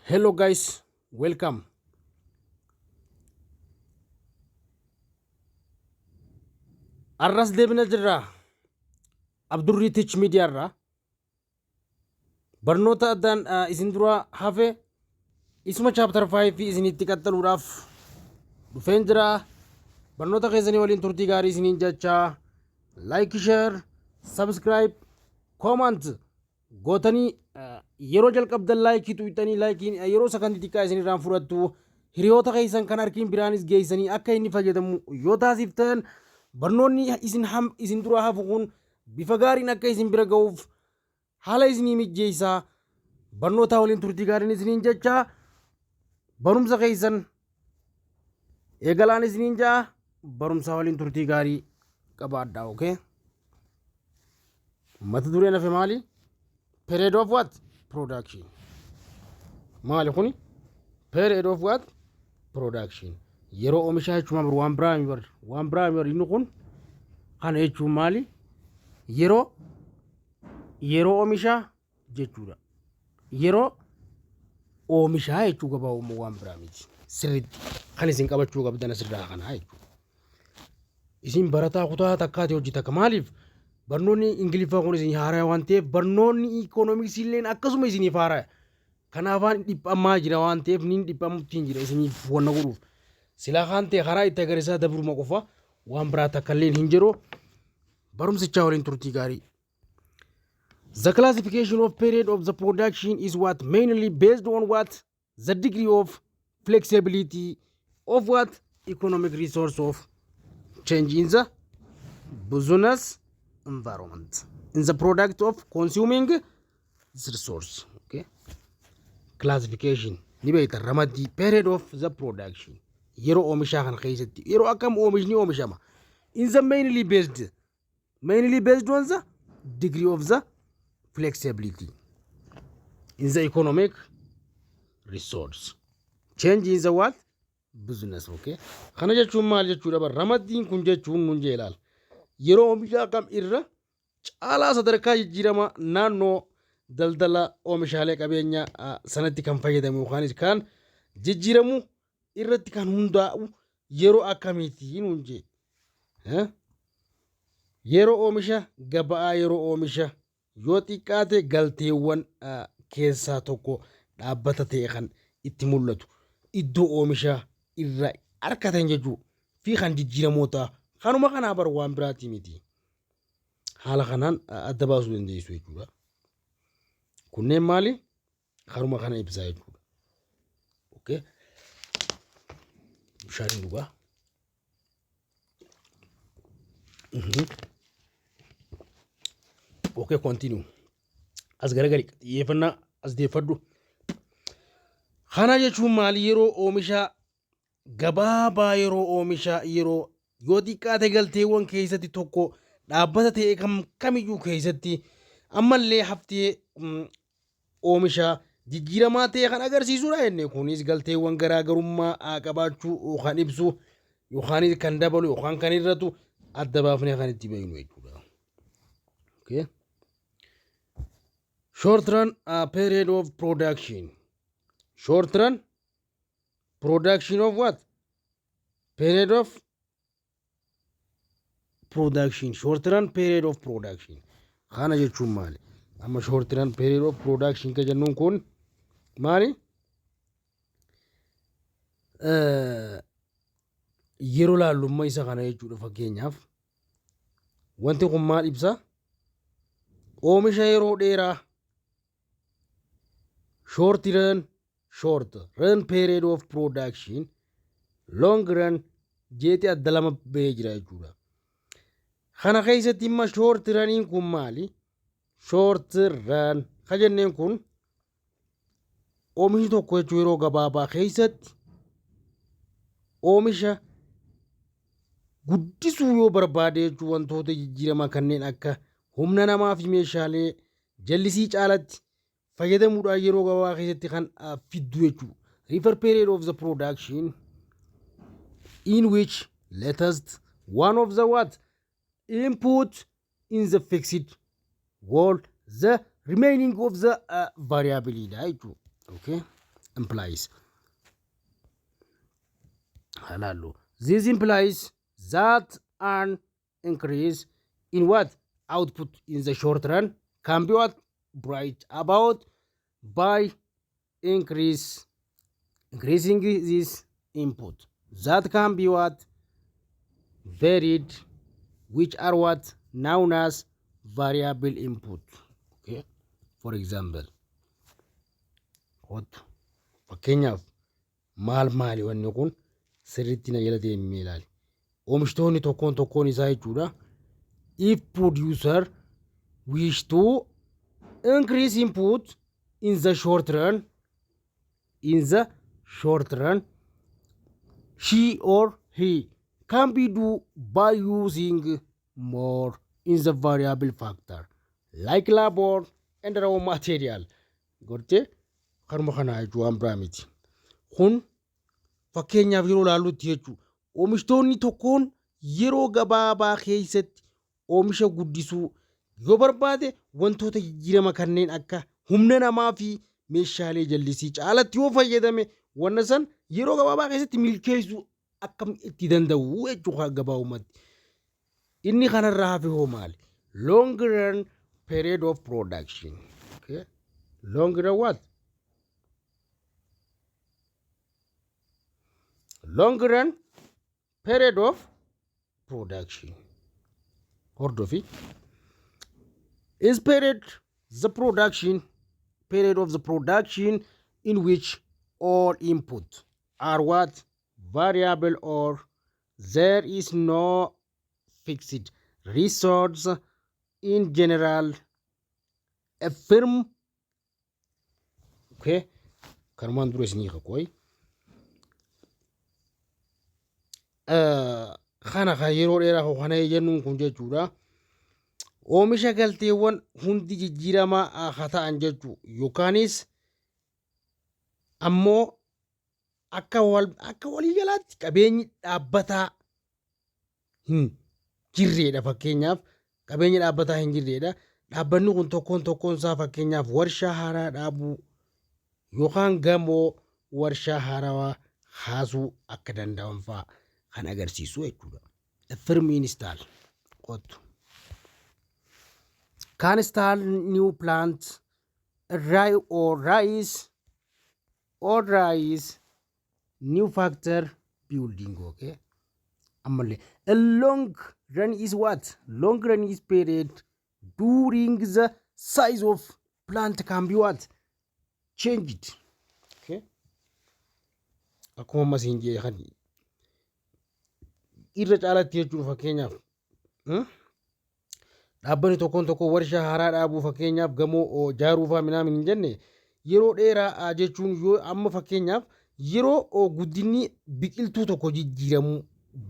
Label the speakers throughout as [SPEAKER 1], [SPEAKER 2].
[SPEAKER 1] Hello guys, welcome. Arras deebina jirra. Abdurrii Teach Media irraa. Barnoota addaan isin dura hafe isuma chapter 5 isinitti qaxxaluudhaaf dhufeen jira. Barnoota keessanii waliin turtii gaarii isiniin jecha like, share, subscribe, comment gootanii yeroo jalqabdan laayikii tuqxanii laayikiin yeroo sakandii xiqqaa isin irraan fudhattu hiriyoota keessan kan harkiin biraanis geessanii akka inni fayyadamu yoo taasiftan barnoonni isin isin dura hafu kun bifa gaariin akka isin bira ga'uuf haala isinii mijjeessaa. Barnootaa waliin turtii gaariin isiniin jecha barumsa keessan eegalaan isiniin ja'a. Barumsaa waliin turtii gaarii qabaadhaa. Okay. Mata dureen hafe maali? Period of what? Production. Maali kuni? Period of what? Production. Yeroo oomishaa jechuun bar waan biraa bar waan biraa bar inni kun kana jechuun maali? Yeroo oomishaa jechuudha. Yeroo oomishaa jechuu gabaabummaa waan biraa miti. Sirriitti kan isin qabachuu qabdan asirraa kanaa jechuudha. Isin barataa kutaa takkaati hojii takka maaliif barnoonni Ingiliffaa kun isin haaraa waan ta'eef barnoonni ikoonomiksii illeen akkasuma isiniif haaraa. Kanaafaan dhiphamaa jira waan ta'eef niin dhiphamutti hin jira isiniif wanna godhuuf. Silaa kaan ta'e karaa itti agarsiisaa dabruma qofa waan biraa takka illeen hin jiru. Barumsichaa waliin turtii gaarii. The classification of period of the production is what? Mainly based on what? The degree of flexibility of what? Economic resource of change in the business environment in the product of consuming this resource. Okay. Classification ni beekta, ramaddii period of the production yeroo oomishaa kana keessatti yeroo akkam oomishni oomishama in the mainly based on the degree of the flexibility in the economic resource change in the what? Business. Okay, kana jechuun maal jechuudha? Bar ramaddiin kun jechuun nun jee ilaal yeroo oomishaa kam irra caalaa sadarkaa jijjiirama naannoo daldala oomishaalee qabeenya sanatti kan fayyadamu yookaanis kan jijjiiramu irratti kan hundaa'u yeroo akkamiiti nun jee. Yeroo oomisha gabaa yeroo oomisha yoo xiqqaate galteewwan keessaa tokko dhaabbata ta'e kan itti mul'atu iddoo oomisha irra argatan jechuu fi kan jijjiiramoota kanuma kanaa bar waan biraatii miti. Haala kanaan adda baasuu dandeessu jechuudha. Kunneen maali? Kanuma kana ibsaa jechuudha. Okay. Bishaan hin dhugaa. Okay, continue. As garagali xiyyeeffannaa as deeffadhu. Kana jechuun maali? Yeroo oomisha gabaabaa yeroo oomisha yeroo yoo xiqqaate galteewwan keessatti tokko dhaabbata ta'e kam kamiyyuu keessatti ammallee haftee oomisha jijjiiramaa ta'e kan agarsiisudha jenne. Kunis galteewwan garaagarummaa qabaachuu kan ibsu yookaan kan dabalu yookaan kan hir'atu adda baafnee kan itti beeknu jechuudha. Okay. Short run period of production. Short run production of what? Period of production. Short run period of production. Kana jechuun maali? Amma short run period of production ka jennuun kun maali? Yeroo laallummaa isa kana jechuudha. Fakkeenyaaf wanti kun maal ibsa? Oomisha yeroo dheeraa short run period of production, long run jeeti adda lama bahee jira jechuudha. Kana keessatti imma short runiin kun maali? Short run ka jenneen kun oomishni tokko jechuu yeroo gabaabaa keessatti oomisha guddisuu yoo barbaade jechuu wantoota jijjiiramaa kanneen akka humna namaa fi meeshaalee jallisii caalatti fayyadamuudhaan yeroo gabaabaa keessatti kan fiddu jechuudha. Refer period of the production in which latest one of the what? Input in the fixed while the remaining of the variable dha jechuudha. Okay. Implies. Halaallu. This implies that an increase in what? Output in the short run can be what? Brought about by increasing this input that can be what? Varied, which are what? Known as variable input. Okay. For example, what? Fakkeenyaaf maal maali wanni kun sirriitti na jala deemee ilaali. Oomishtoonni tokkoon tokkoon isaa jechuudha. If producer wish to increase input in the short run, in the short run, she or he can be do by using more in the variable factor like labor and raw material. Gortee kanuma kanaa jechuu, waan biraa miti. Kun fakkeenyaaf yeroo ilaallutti jechuudha. Oomishtoonni tokkoon yeroo gabaabaa keessatti oomisha guddisuu yoo barbaade, wantoota jijjiirama kanneen akka humna namaa fi meeshaalee jallisii caalatti yoo fayyadame, wanna san yeroo gabaabaa keessatti milkeessuu akkam itti danda'u jechuudha gabaabumatti. Inni kanarraa hafe hoo maali? Long run period of production. Okay. Long run what? Long run period of production. Hordofi. Is period the production period of the production in which all input are what? Variable or there is no fixed resource. In general, a firm, okay, kanumaan dura isinii kakooy kana kan yeroo dheeraa kana jennuun kun jechuudha. Oomisha galteewwan hundi jijjiiramaa haa ta'an jechuu, yookaanis ammoo akka waliigalaatti qabeenyi dhaabbataa hin jirreedha. Fakkeenyaaf, qabeenyi dhaabbataa hin jirreedha. Dhaabbanni kun tokkoon tokkoon isaa, fakkeenyaaf, warshaa haaraa dhaabuu yookaan gamoo warshaa haarawaa kaasuu akka danda'an fa'aa kan agarsiisu jechuudha. Firm install qottu. Can install new plant or raise new factory building, okay? Ammallee a long run is what? Long run is period during the size of plant can be what? Changed, okay? Akkuma ammas hin jee kan irra caalatti jechuun, fakkeenyaaf, dhaabbanni tokkoon tokko warshaa haaraa dhaabuu, fakkeenyaaf gamoo ijaaruu fa'aa minaamin hin jenne, yeroo dheeraa jechuun yoo amma fakkeenyaaf yeroo guddinni biqiltuu tokko jijjiiramuu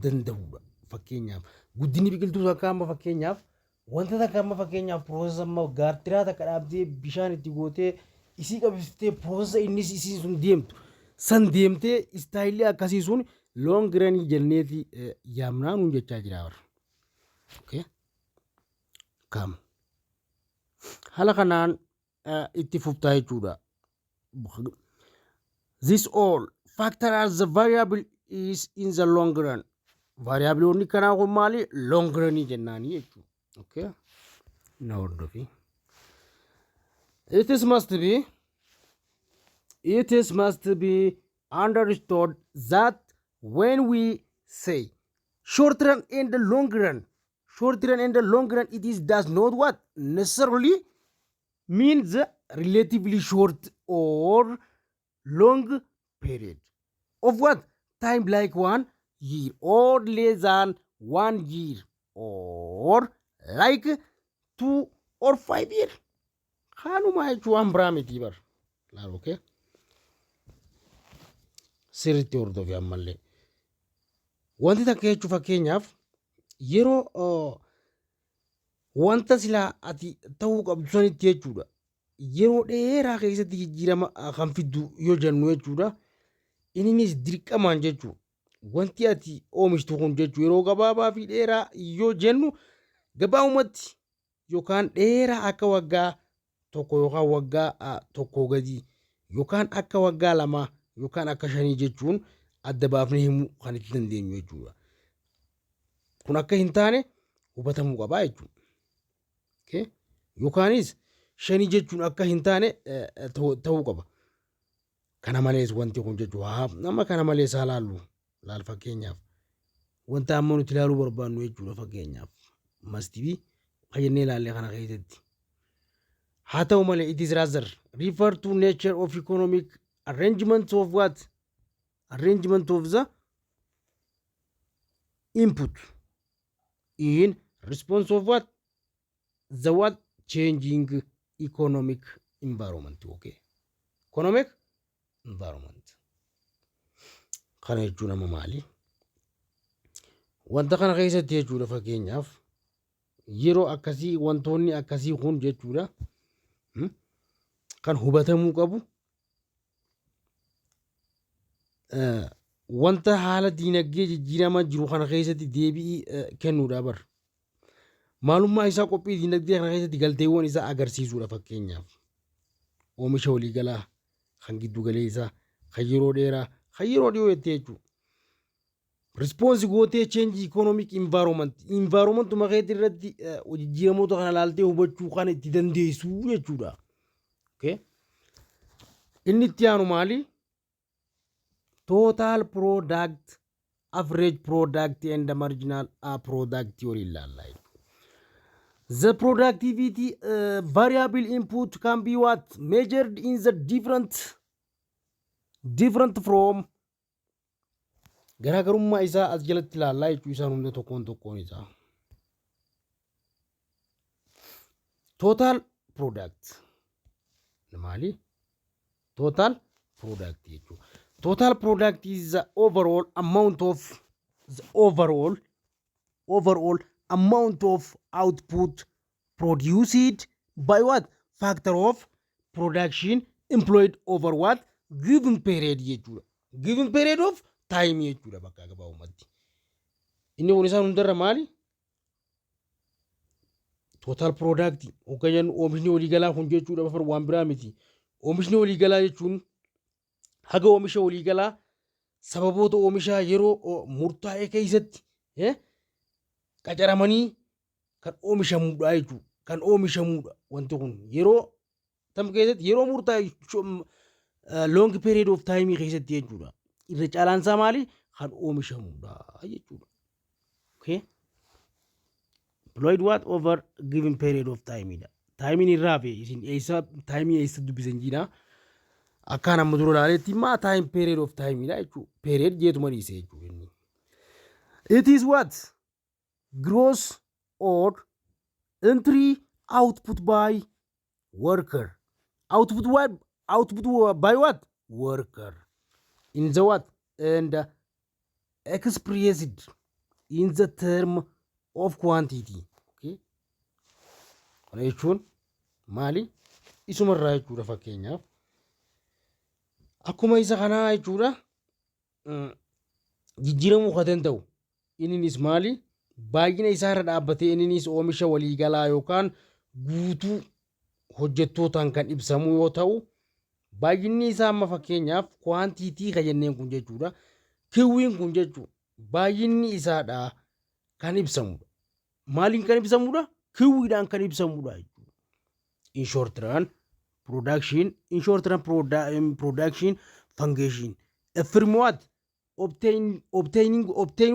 [SPEAKER 1] danda'udha. Fakkeenyaaf, guddinni biqiltuu takka amma, fakkeenyaaf, wanta takka amma, fakkeenyaaf, process amma gaartiraa takka dhaabdee, bishaan itti gootee, isii qabsiiftee, process innis isiin sun deemtu san deemtee, style akkasii sun long run jenneeti yaamnaa nuun jechaa jira warra. Okay. Kam. Haala kanaan itti fuftaa jechuudha. This all factor as the variable is in the long run. Variableoonni kanaa kun maali? Long run jennaanii jechuudha. Okay. Na hordofi. It is must be understood that when we say short run and the long run, short run and the long run, it is does not what? Necessarily mean the relatively short or long period of what? Time, like 1 year or less than 1 year or like 2 or 5 year. Kanuma jechuun waan biraa miti bar. Laal, okay, sirriitti hordofi. Ammallee wanti takka jechuu, fakkeenyaaf, yeroo wanta silaa ati ta'uu qabdu sanitti jechuudha. Yeroo dheeraa keessatti jijjiirama kan fiddu yoo jennu jechuudha. Innis dirqamaan jechuudha. Wanti ati oomishtu kun jechuudha, yeroo gabaabaa fi dheeraa yoo jennu, gabaabumatti yookaan dheeraa akka waggaa 1 yookaan waggaa 1 gadi. yookaan akka waggaa 2 yookaan akka 5 jechuun adda baafnee himuu kan itti dandeenyu jechuudha. Kun akka hin taane hubatamuu qabaa jechuudha. Okay? Yookaanis 5 jechuun akka hin taane ta'uu qaba. Kana malees wanti kun jechuudha. Haa amma kana malees haa laallu. Laal fakkeenyaaf. Wanta amma nuti ilaaluu barbaannu jechuudha fakkeenyaaf. Must be kan jennee ilaalle kana keessatti. Haa ta'u malee, it is rather refer to nature of economic arrangement of what? Arrangement of the input in response of what? The what? Changing economic environment. Okay. Economic environment. Kana jechuun amma maali? Wanta kana keessatti jechuudha, fakkeenyaaf yeroo akkasii wantoonni akkasii kun jechuudha kan hubatamuu qabu wanta haala diinagdee jijjiiramaa jiru kana keessatti deebii kennuudha bar. Maalummaa isaa qophii diinagdee kana keessatti galteewwan isaa agarsiisuudha. Fakkeenyaaf oomisha waliigalaa kan giddu galeessaa, kan yeroo dheeraa, kan yeroo dhiyoo jettee jechuudha. Response gootee change economic environment environmentuma keetii irratti jijjiiramoota kana ilaaltee hubachuu kan itti dandeessu jechuudha. Okay. Inni itti aanu maali? Total product, average product and marginal product theory ilaalla jechuudha. The productivity variable input can be what? Measured in the different from garaagarummaa isaa as jalatti ilaallaa jechuu isaan hunda tokkoon tokkoon isaa. Total product maali? Total product jechuudha. Total product is the overall amount of the overall amount of output produced by what? Factor of production employed over what? Given period jechuudha. Given period of time jechuudha bakka gabaabumatti. Inni kun isaan hundarra maali? Total product hogga jennu oomishni waliigalaa kun jechuudha, bafar waan biraa miti. Oomishni waliigalaa jechuun haga oomisha waliigalaa sababoota oomishaa yeroo murtaa'e keessatti qacaramanii kan oomishamudha jechuudha. Kan oomishamudha wanti kun yeroo tam keessatti, yeroo murtaa'e, long period of time keessatti jechuudha. Irra caalaan isaa maali? Kan oomishamudha jechuudha. Okay. Employed what? Over given period of time dha. Timeiin irraa hafe isin eessa timeii eessa dubbisan jiina. Akkaan amma dura ilaaletti maa time period of time dha jechuudha. Period jeetuma dhiise jechuudha inni. It is what? Gross or entry output by worker. Output what? Output by what? Worker. In the what? And expressed in the term of quantity. Okay. Kana jechuun maali? Isumarraa jechuudha fakkeenyaaf. Akkuma isa kanaa jechuudha, jijjiiramuu kan danda'u. Inninis maali? Baay'ina isaarra dhaabbatee inninis oomisha waliigalaa yookaan guutuu hojjettootaan kan ibsamu yoo ta'u, baay'inni isaa amma fakkeenyaaf quantity kan jenneen kun jechuudha. Qiin kun jechuudha. Baay'inni isaadha kan ibsamudha. Maaliin kan ibsamudha? Qiidhaan kan ibsamudha jechuudha. In short run production, in short run production function. A firm what? Obtain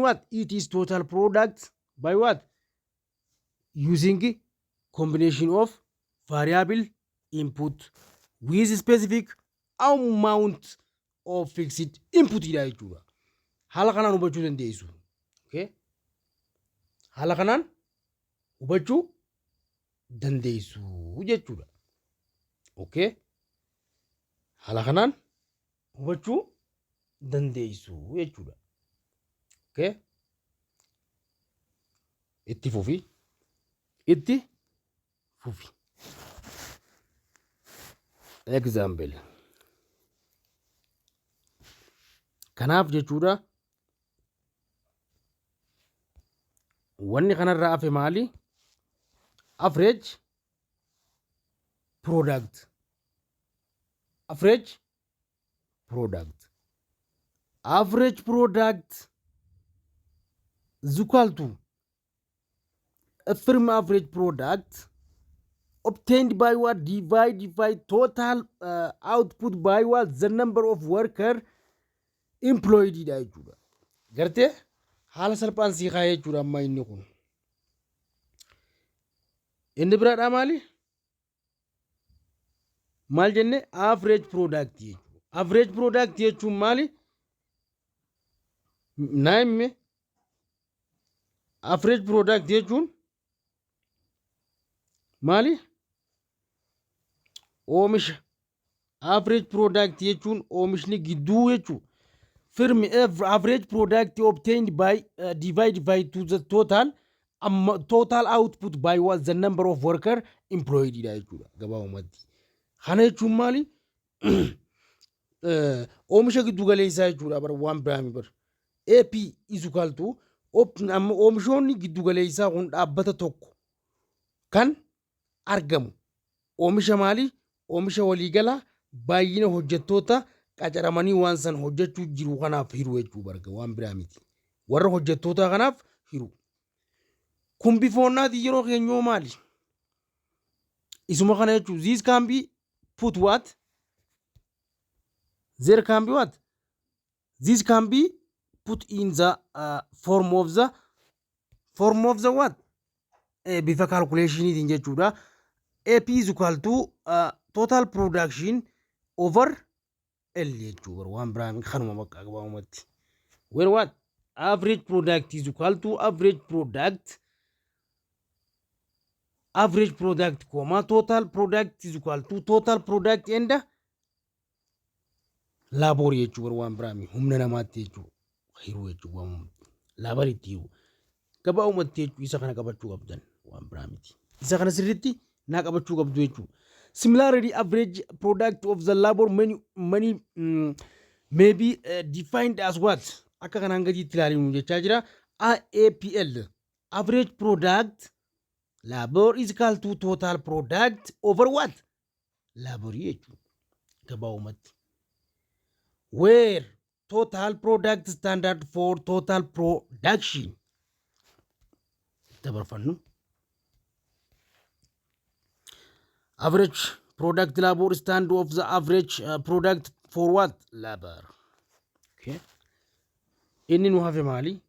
[SPEAKER 1] what? It is total product by what? Using combination of variable input with specific amount of fixed input dha jechuudha. Haala kanaan hubachuu dandeessu. Okay? Haala kanaan hubachuu dandeessu jechuudha. Okay? Haala kanaan hubachuu dandeessu jechuudha. Okay? Itti fufi. Itti fufi. Example. Kanaaf jechuudha, wanni kanarraa hafe maali? Average product. Average product. Average product is equal to a firm average product obtained by what? Divide by total output by what? The number of worker employed dha jechuudha. Gartee, haala salphaan sii kaa'ee jechuudha amma inni kun. Inni biraadhaa maali? Maal jenne? Average product jechuudha. Average product jechuun maali? Naa himi. Average product jechuun maali? Oomisha. Average product jechuun oomishni gidduu jechuudha. Firm average product obtained by divide by to the total total output by what? The number of worker employed dha jechuudha gabaabumatti. Kana jechuun maali? Oomisha giddu galeessaa jechuudha bara, waan biraami bara. AP is equal to amma oomishoonni giddu galeessaa kun dhaabbata tokko kan argamu oomisha maali? Oomisha waliigalaa baay'ina hojjettoota qacaramanii waan san hojjechuu jiru kanaaf hiru jechuu barga, waan biraa miti. Warra hojjettoota kanaaf hiru. Kun bifoonnaati yeroo keenyoo maali? Isuma kana jechuun this can be put what? There can be what? This can be put in the form of the what? Bifa calculationiitiin jechuudha. AP is equal to total production over L jechuudha, waan biraa kanuma bakka gabaabumatti. Where what? Average product is equal to average product comma total product is equal to total product and labor jechuudha, waan biraa humna namaatti jechuudha, hiruu jechuudha, waan labor itti hiruu gabaabumatti jechuudha. Isa kana qabachuu qabdan, waan biraa miti, isa kana sirriitti naa qabachuu qabdu jechuudha. Similarly, average product of the labor many may be defined as what? Akka kanaan gadiitti ilaalinu jechaa jira. APL, average product labor, is equal to total product over what? Labor jechuudha. Gabaabumatti. Where total product standard for total production. Dabarfannu. Average product labor stand of the average product for what? Labor. Okay. Inni nu hafe maali?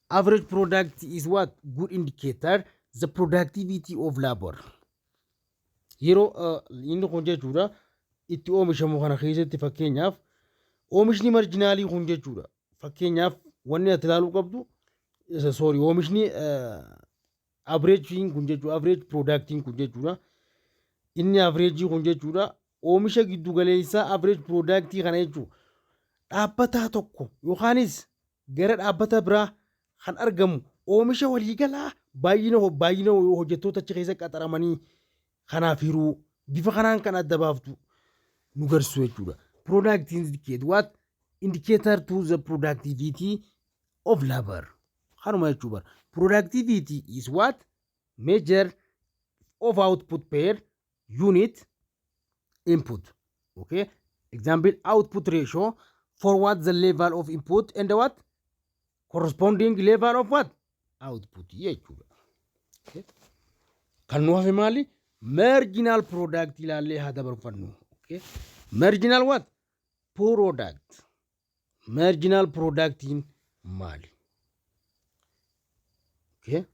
[SPEAKER 1] Average product is what? Good indicator the productivity of labor. Yeroo inni kun jechuudha itti oomishamu kana keessatti, fakkeenyaaf oomishni marginalii kun jechuudha. Fakkeenyaaf wanni ati ilaaluu qabdu, sorry, oomishni averageiin kun jechuudha, average productiin kun jechuudha. Inni averageii kun jechuudha oomisha giddu galeessaa average productii kana jechuudha. Dhaabbataa tokko yookaanis gara dhaabbata biraa kan argamu oomisha waliigalaa baay'ina hojjettoota achi keessa qaxaramanii kanaaf hiruu, bifa kanaan kan adda baaftu nu garsiisu jechuudha. Product indicate what? Indicator to the productivity of labor. Kanuma jechuudha. Productivity is what? Measure of output per unit input. Okay. Example, output ratio for what? The level of input and what? Corresponding level of what? Output jechuudha. Okay. Kan nu hafe maali? Marginal product ilaallee haa dabarfannu. Okay. Marginal what? Product. Marginal productiin maali? Okay.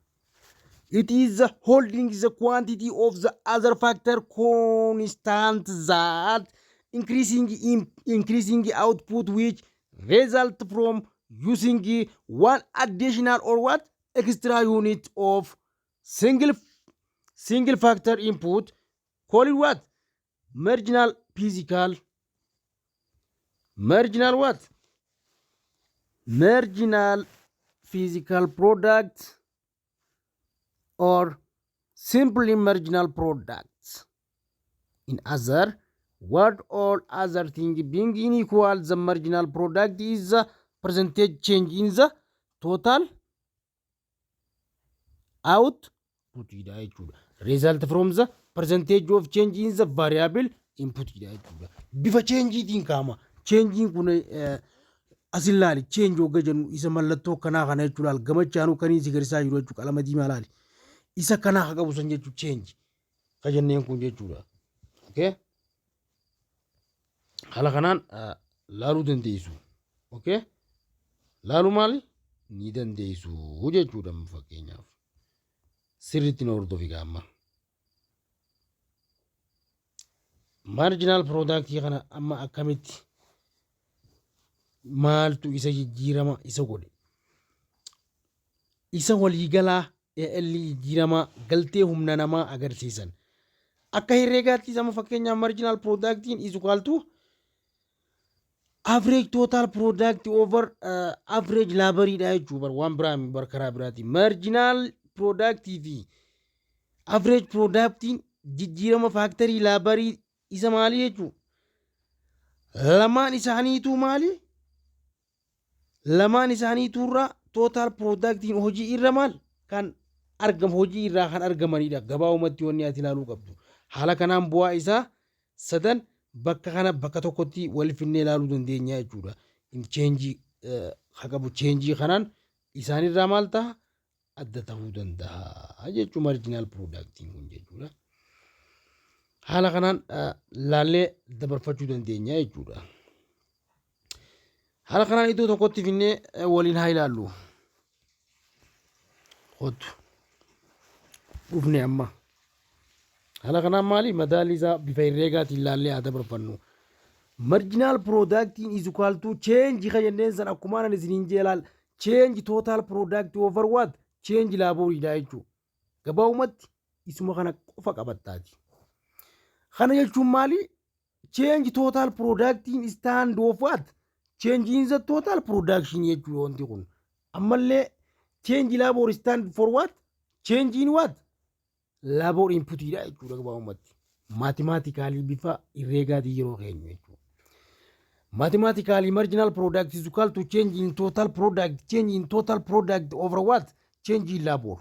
[SPEAKER 1] It is holding the quantity of the other factor constant that increasing output which result from using one additional or what? Extra unit of single factor input, call it what? Marginal physical, marginal what? Marginal physical product or simply marginal products. In other word, all other thing being equal, the marginal product is the percentage change in the total output dha jechuudha. Result from the percentage of change in the variable inputiidha jechuudha. Bifa changeiitiin kaa'ama. Changeiin kun asin laali, change hogga jennu isa mallattoo kanaa kana jechuudha. Gamachaanuu kan inni si garsiisaa jiru jechuudha, qalama diimaa laali. Isa kanaa ka qabu san jechuudha change ka jenneen kun jechuudha. Okay? Haala kanaan laaluu dandeessu. Okay? Laaluu maali? Ni dandeessu jechuudha fakkeenyaaf. Sirriitti na hordofi gaamma. Marginal product kana amma akkamitti, maaltu isa jijjiirama isa godhe? Isa waliigalaa AL jijjiirama galtee humna namaa agarsiisan. Akka herreegaatti sama fakkeenyaaf marginal productiin is equal to average total product over average laboriidha jechuudha, waan biraa bar karaa biraati. Marginal product fi average productiin jijjiirama factorii laborii isa maali jechuudha? Lamaan isaaniituu maali? Lamaan isaaniituu irraa total productiin hojii irra maal kan argamu, hojii irraa kan argamanidha. Gabaabumatti wanni ati ilaaluu qabdu. Haala kanaan bu'aa isaa sadan bakka kana bakka tokkotti wal finnee ilaaluu dandeenya jechuudha. Changeii haa qabu, changeii kanaan isaanirraa maal ta'a, adda ta'uu danda'a jechuudha marginal productiin kun jechuudha. Haala kanaan laallee dabarfachuu dandeenya jechuudha. Haala kanaan iddoo tokkotti finnee waliin haa ilaallu. Kottu dhufne amma. Haala kanaan maali, madaalli isaa bifa herreegaatiin laallee haa dabarfannu. Marginal productiin is equal to change kan jenneen san akkuma anan isiniin jee laal, change total product over what? Change laboriidha jechuudha. Gabaabumatti isuma kana qofa qabattaati. Kana jechuun maali? Change total productiin stand of what? Change in the total production jechuudha wanti kun. Ammallee change labor stand for what? Change in what? Labor inputiidha jechuudha gabaabumatti. Mathematically bifa herreegaatiin yeroo keenyu jechuudha. Mathematically, marginal product is equal to change in total product, change in total product over what? Change in labor.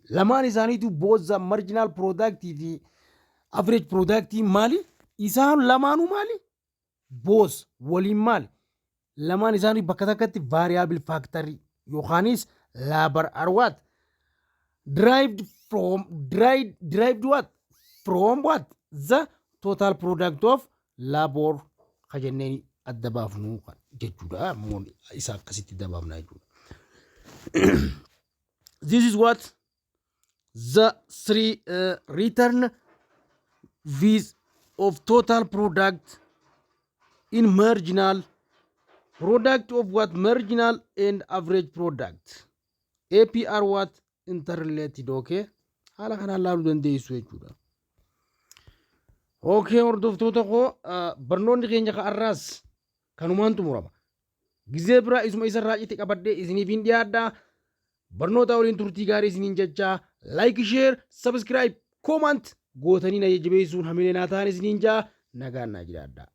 [SPEAKER 1] Lamaan isaaniitu, both the marginal product fi average product maali? Isaan lamaanuu maali? Both waliin maali? Lamaan isaanii bakka takkatti variable factor yookaanis labor are what? Derived from, derived what? From what? The total product of labor ka jenneen adda baafnu jechuudha. Ammoo isa akkasitti adda baafna jechuudha. This is what the three return with of total product in marginal product of what? Marginal and average product, APR, what? Interrelated. Okay, haala kanaan laaluu dandeessu jechuudha. Okay, hordoftoota koo, barnoonni keenya ka'arraas kanumaan xumurama. Gizee biraa isuma isarraa cite qabadhee isiniif hin dhiyaadhaa. Barnoota waliin turtii gaarii isiniin jechaa, like, share, subscribe, comment gootanii na jajjabeessuun hamilee naa ta'an isiniin jaa, nagaan naa jiraadhaa.